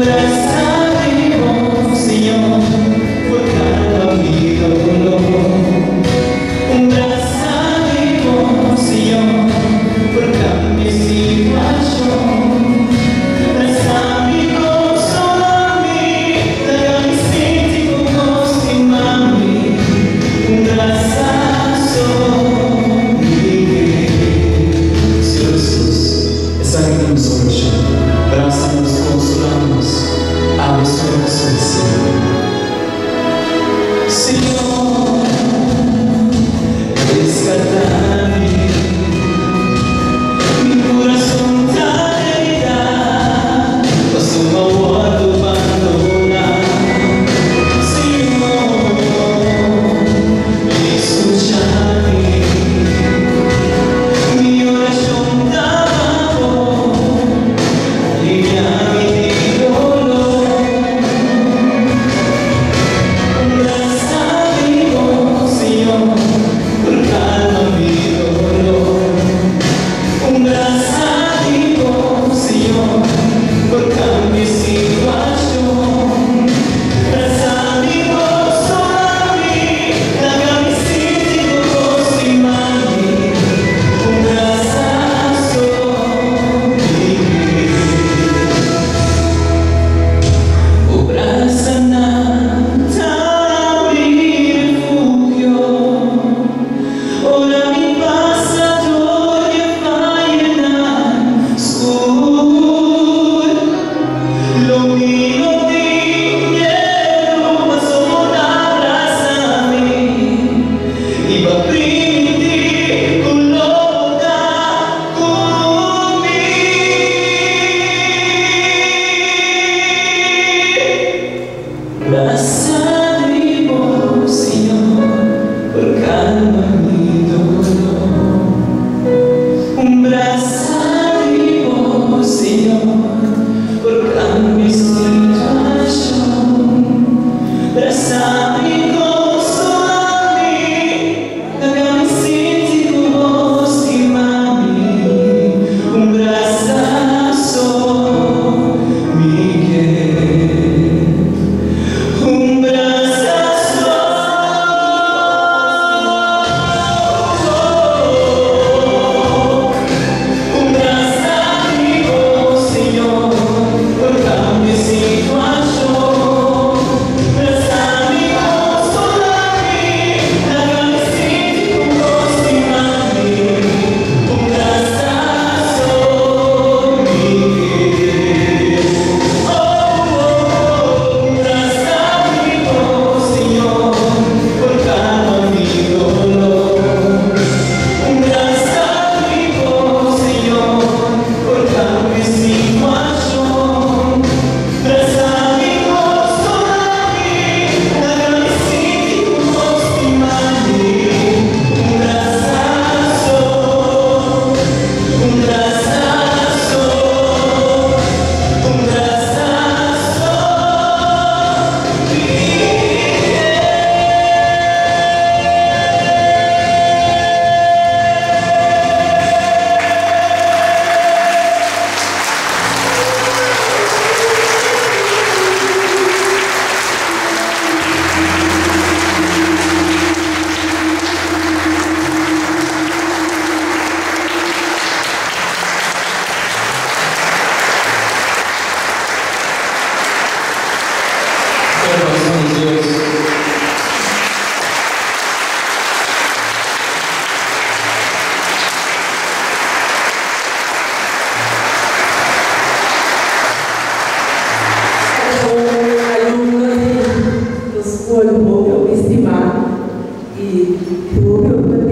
Brasa di bo, Señor, por calma mi dolor. Un brasa di bo, Señor, por cambia situacion. Brasa mi, consola mi, laga mi sinti cu bo stima mi. Un brasa so mi ke. Señor Jesus, esaki ta nos oracion. Brasa nos, consola nos, abo so ta suficiente. Señor, rescata mi. Mi curason ta herida, paso m'a wordo bandona. Señor, scucha mi. Mi oracion ta pa bo, alivia mi dolor. Un brasa di bo, Señor, por calma mi dolor. Un brasa di bo, Señor, por cambia situacion. Brasa mi, consola mi, laga mi sinti cu bo stima mi. Un brasa so mi ke. Bo brasanan ta mi refugio. Ora mi pasa door di vayenan scur. Lo mi no tin miedo, paso bo ta brasa mi. Y b'a priminti cu lo bo ta cu mi. Brasa di bo, Señor, por calma mi dolor. Un brasa di bo, Señor, por cambia situacion. Brasa mi, consola mi, laga mi sinti cu bo stima mi. Un brasa so mi ke. Un brasa so. Un brasa di bo, Señor, por cambia situacion. Brasa mi, consola mi, laga mi sinti cu bo stima mi. Un brasa so mi ke. Oh, un brasa di bo, Señor, por calma mi dolor. Un brasa di bo, Señor, por cambia situacion. Brasa mi, consola mi, laga mi sinti cu bo stima mi. Un brasa so, un brasa so, un brasa so mi ke. Aplauso Dios. Un alumno di nos scol hopi hopi stima y hopi hopi.